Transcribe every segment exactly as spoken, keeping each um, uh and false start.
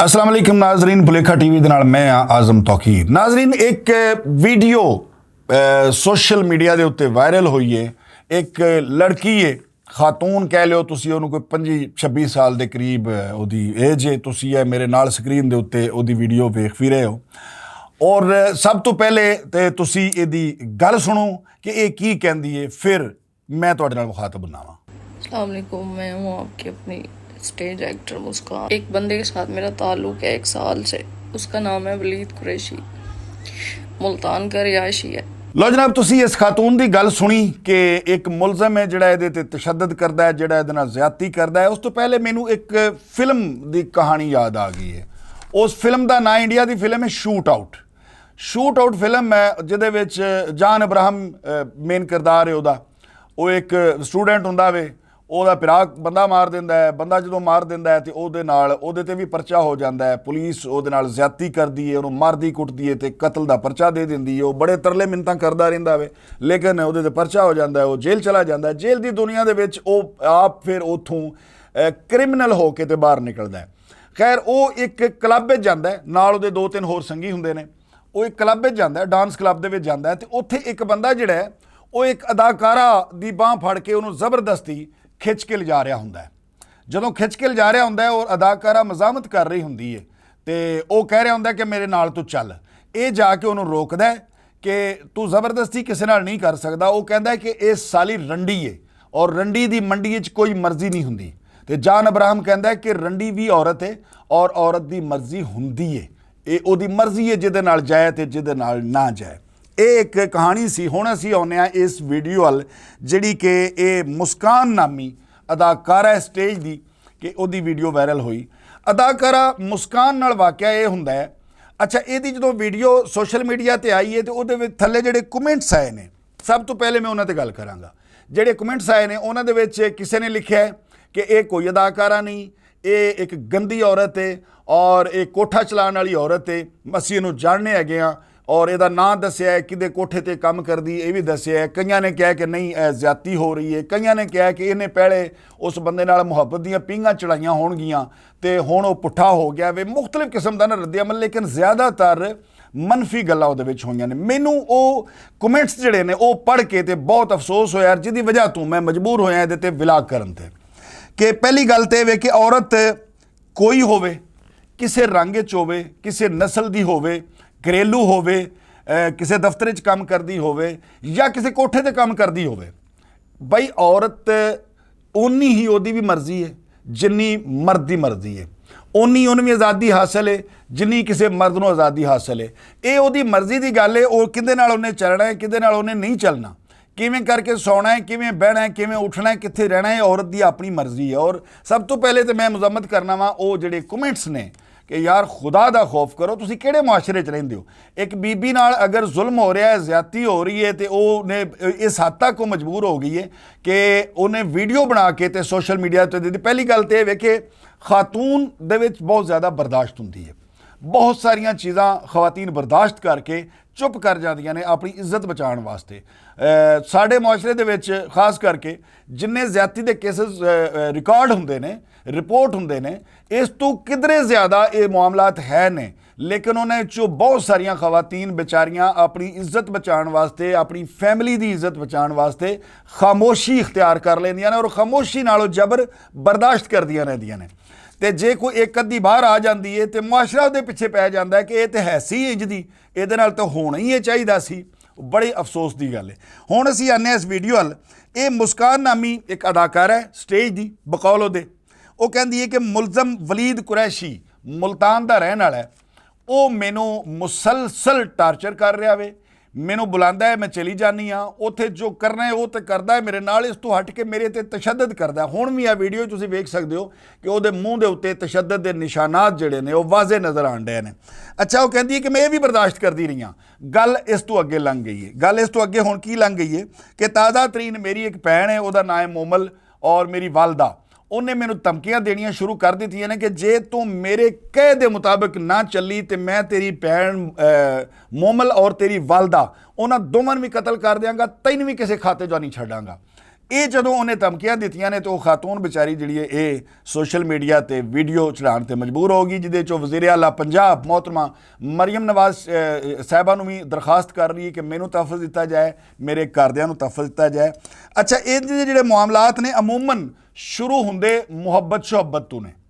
السلام علیکم ناظرین، بلیکھا ٹی وی دے نال میں ہاں اعظم توقیر۔ ناظرین، ایک ویڈیو سوشل میڈیا دے اُتے وائرل ہوئی ہے۔ ایک لڑکی ہے، خاتون کہہ لیو تسی، اونوں کوئی پنجی چھبی سال دے قریب اودی ایج ہے۔ تسی اے میرے نال سکرین دے اُتے اودی ویڈیو ویکھ وی رہے ہو۔ اور سب تو پہلے تے تسی ایدی گل سنو کہ اے کی کہندی ہے، پھر میں تہاڈے نال مخاطب بناواں۔ السلام علیکم، میں ہوں آپ کی اپنی اسٹیج ایکٹر مسکان۔ ایک بندے کے ساتھ میرا تعلق ہے ایک سال سے، اس کا نام ہے ولید قریشی، ملتان کا رہائشی ہے۔ لو جناب، تسی اس خاتون دی گل سنی کہ ایک ملزم ہے جڑا ایدے تے تشدد کردا ہے، جڑا ایدے نال زیادتی کردا ہے۔ اس تو پہلے مینوں ایک فلم دی کہانی یاد آ گئی ہے۔ اس فلم دا نام، انڈیا دی فلم ہے شوٹ آؤٹ۔ شوٹ آؤٹ فلم ہے جدے وچ جان ابراہم مین کردار ہے اودا۔ او ایک اسٹوڈنٹ ہوندا وے، اودا پھرا بندہ مار دیندا ہے۔ بندہ جدوں مار دیندا ہے تے اوہدے نال اوہدے تے وی پرچہ ہو جاندا ہے۔ پولیس اوہدے نال زیادتی کردی ہے، اوہنوں ماردی کٹدی ہے تے قتل دا پرچہ دے دیندی ہے۔ او بڑے ترلے منتاں کردا رہندا وے، لیکن اوہدے تے پرچہ ہو جاندا ہے، او جیل چلا جاندا ہے۔ جیل دی دنیا دے وچ او آپ پھر اوتھوں کرمنل ہو کے تے باہر نکلدا ہے۔ خیر، او اک کلب وچ جاندا ہے، نال اوہدے دو تن ہور سنگی ہوندے نے۔ او اک کلب وچ جاندا ہے، ڈانس کلب دے وچ جاندا ہے تے اوتھے اک بندہ جڑا ہے، او اک اداکارہ دی باہہ پھڑ کے اوہنوں زبردستی کھچ کے لجا رہیا ہوندا ہے۔ جدوں کھچ کے لجا رہیا ہوندا ہے اور اداکارہ مزاحمت کر رہی ہوندی ہے تے او کہہ رہیا ہوندا ہے کہ میرے نال توں چل۔ اے جا کے اوہنوں روکدا ہے کہ توں زبردستی کسے نال نہیں کر سکدا۔ او کہندا ہے کہ اے سالی رنڈی ہے اور رنڈی دی منڈی وچ کوئی مرضی نہیں ہوندی۔ تے جان ابراہم کہندا ہے کہ رنڈی وی عورت ہے اور عورت دی مرضی ہوندی ہے۔ اے اوہدی مرضی ہے جدے نال جائے تے جدے نال نہ جائے۔ اے اک کہانی سی۔ ہن اسی آنے آں اس ویڈیو ال، جڑی کہ اے مسکان نامی اداکارہ اسٹیج دی، کہ اوہدی ویڈیو وائرل ہوئی۔ اداکارہ مسکان نال واقعہ اے ہوندا ہے۔ اچھا، ایہدی جدوں ویڈیو سوشل میڈیا تے آئی ہے تے اوہدے وچ تھلے جڑے کمنٹس آئے نے، سب توں پہلے میں انہاں تے گل کراں گا۔ جڑے کمنٹس آئے نے انہاں دے وچ کسے نے لکھیا ہے کہ اے کوئی اداکارہ نہیں، اے اک گندی عورت ہے اور اے کوٹھا چلان والی عورت ہے۔ اسی انہوں جاننے اگے ہاں اور ایہدا ناں دسیا ہے، کدے کوٹھے تے کم کردی، اے وی دسیا ہے۔ کئیاں نے کہا کہ نہیں، اے زیادتی ہو رہی ہے، کئیاں نے کہا کہ انہیں پہلے اس بندے نال محبت دیاں پینگاں چڑھائیاں ہون گیاں تے ہن او پٹھا ہو گیا وے۔ مختلف قسم دا نا رد عمل، لیکن زیادہ تر منفی گلاں اوہدے وچ ہوئیاں نے۔ مینوں او کمنٹس جڑے نے او پڑھ کے تے بہت افسوس ہویا، جدی وجہ توں میں مجبور ہویا ایہدے تے ولاگ کرن تے۔ کہ پہلی گل تے وے کہ عورت کوئی ہووے، کسے رنگ وچ ہووے، کسے نسل دی ہووے، گھریلو ہووے، کسے دفتر وچ کم کردی ہووے یا کسے کوٹھے تے کم کردی ہووے، بھائی، عورت اونی ہی اوہدی وی مرضی ہے جنی مرد دی مرضی ہے۔ اونی اونوں وی آزادی حاصل ہے جنی کسے مرد نوں آزادی حاصل ہے۔ اے اوہدی مرضی دی گل ہے، او کدے نال اوہنے چلنا ہے، کدے نال اوہنے نہیں چلنا، کیویں کر کے سونا ہے، کیویں بہنا ہے، کیویں اٹھنا ہے، کتھے رہنا ہے، عورت دی اپنی مرضی ہے۔ اور سب توں پہلے تے میں مذمت کرنا وا او جڑے کمنٹس نے کہ یار، خدا دا خوف کرو، تسی کیڑے معاشرے چ رہندے ہو؟ اک بی بی نال اگر ظلم ہو رہیا ہے، زیادتی ہو رہی ہے تے او نے اس حد تک او مجبور ہو گئی ہے کہ اونے ویڈیو بنا کے تے سوشل میڈیا تے دتی۔ پہلی گل تے اے وے کہ خاتون دے وچ بہت زیادہ برداشت ہوندی ہے۔ بہت ساریاں چیزاں خواتین برداشت کر کے چپ کر جاندیاں نے اپنی عزت بچان واسطے۔ ساڈے معاشرے دے وچ خاص کر کے جنہیں زیادتی دے کیسز ریکارڈ ہوندے نے، رپورٹ ہوندے نے، اس توں کدرے زیادہ اے معاملات ہے نے۔ لیکن انہاں وچوں بہت ساریاں خواتین بیچاریاں اپنی عزت بچان واسطے، اپنی فیملی دی عزت بچان واسطے خاموشی اختیار کر لیندیاں نے اور خاموشی نال او جبر برداشت کردیاں رہندیاں نے۔ تے جے کوئی اک ادی باہر آ جاندی ہے تے معاشرہ اوہدے پچھے پے جاندا ہے کہ اے تے ہے سی انج دی، ایہدے نال تے ہونا ہی اے چاہیدا سی۔ بڑی افسوس دی گل ہے۔ ہن اسی آنے اس ویڈیو ال۔ اے مسکان نامی اک اداکار ہے سٹیج دی، بقول اوہدے۔ او کہندی ہے کہ ملزم ولید قریشی ملتان دا رہن والا ہے۔ او مینوں مسلسل ٹارچر کر رہیا وے، مینوں بلاندا ہے، میں چلی جانی ہاں، اوتھے جو کرنا ہے او تے کردا ہے میرے نال، اس توں ہٹ کے میرے تے تشدد کردا ہے۔ ہن وی اے ویڈیو تسی ویکھ سکدے ہو کہ اوہدے منہ دے اُتے تشدد دے نشانات جڑے نے او واضح نظر آن ڈے نے۔ اچھا، او کہندی ہے کہ میں اے وی برداشت کردی رہی ہاں۔ گل اس توں اگے لنگ گئی ہے۔ گل اس توں اگے ہن کی لنگ گئی ہے کہ تازہ ترین میری اک بہن ہے، اوہدا ناں ہے مومل، اور میری والدہ، انہیں مینوں دھمکیاں دینیاں شروع کر دتیاں نے کہ جے توں میرے کہے دے مطابق نہ چلی تے میں تیری بہن مومل اور تیری والدہ، انہاں دوواں نوں وی قتل کر دیاں گا، تینوں وی کسے کھاتے جو نہیں چھڈاں گا۔ اے جدوں انہیں دھمکیاں دتیاں نے تے او خاتون بیچاری جیہڑی اے اے سوشل میڈیا تے ویڈیو چڑھان تے مجبور ہو گئی، جدے چ وزیر اعلیٰ پنجاب محترمہ مریم نواز صاحبہ نوں وی درخواست کر رہی اے کہ مینوں تحفظ دتا جائے، میرے گھردیاں نوں تحفظ دتا جائے۔ اچھا، اے جیہڑے معاملات نے عموماً شروع ہوندے محبت شحبت توں نے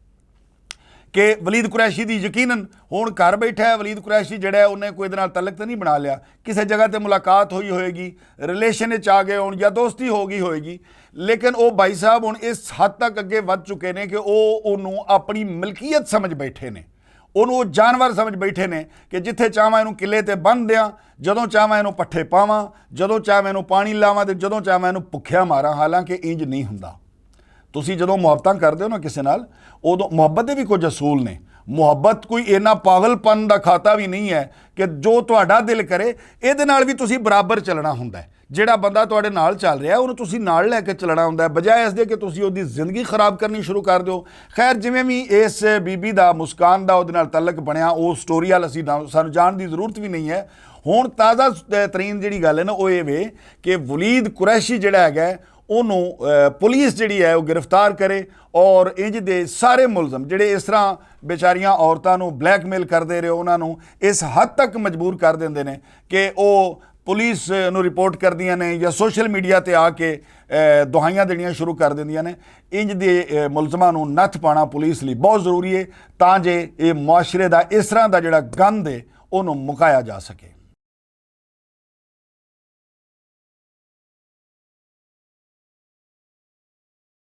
کہ ولید قریشی دی یقیناً ہن گھر بیٹھا ہے، ولید قریشی جیہڑا ہے انہیں کوئی ایہدے نال تعلق تے نہیں بنا لیا، کسے جگہ تے ملاقات ہوئی ہوئے گی، ریلیشن وچ آ گئے ہون یا دوستی ہو گئی ہوئے گی۔ لیکن او بھائی صاحب ہن اس حد تک اگے ودھ چکے نے کہ او انہوں اپنی ملکیت سمجھ بیٹھے نے، انہوں او جانور سمجھ بیٹھے نے کہ جتھے چاہواں انہوں قلعے تے بند دیاں، جدوں چاہواں انہوں پٹھے پاواں، جدوں چاہواں انہوں پانی لاواں تے جدوں چاہواں انہوں بھکھیا ماراں۔ حالانکہ انج نہیں ہوندا۔ تسی جدوں محبتاں کردے ہو نا کسے نال، ادوں محبت دے وی کچھ اصول نے۔ محبت کوئی اینا پاگل پن دا کھاتا وی نہیں ہے کہ جو تہاڈا دل کرے، ایہدے نال وی تسی برابر چلنا ہوندا ہے۔ جیہڑا بندہ تہاڈے نال چل رہیا ہے انہوں تسی نال لے کے چلنا ہوندا ہے، بجائے اس دے کہ تسی اوہدی زندگی خراب کرنی شروع کر دیو۔ خیر، جویں وی اس بی بی دا مسکان دا اوہدے نال تعلق بنیا، او سٹوری وال اسی سانوں جان دی ضرورت وی نہیں ہے۔ ہن تازہ ترین جیہڑی گل ہے نا او ایہہ وے کہ ولید قریشی جیہڑا ہے، انہوں پولیس جیہڑی ہے او گرفتار کرے اور انج دے سارے ملزم جیہڑے اس طرح بیچاریاں عورتاں نوں بلیک میل کردے رہے، انہاں نوں اس حد تک مجبور کر دیندے نے کہ او پولیس نوں رپورٹ کردیاں نے یا سوشل میڈیا تے آ کے دہائیاں دینیاں شروع کر دیندیاں نے۔ انج دے ملزماں نوں نتھ پانا پولیس لئی بہت ضروری ہے، تاں جے اے معاشرے دا اس طرح دا جیہڑا گند ہے، انہوں مکایا جا سکے۔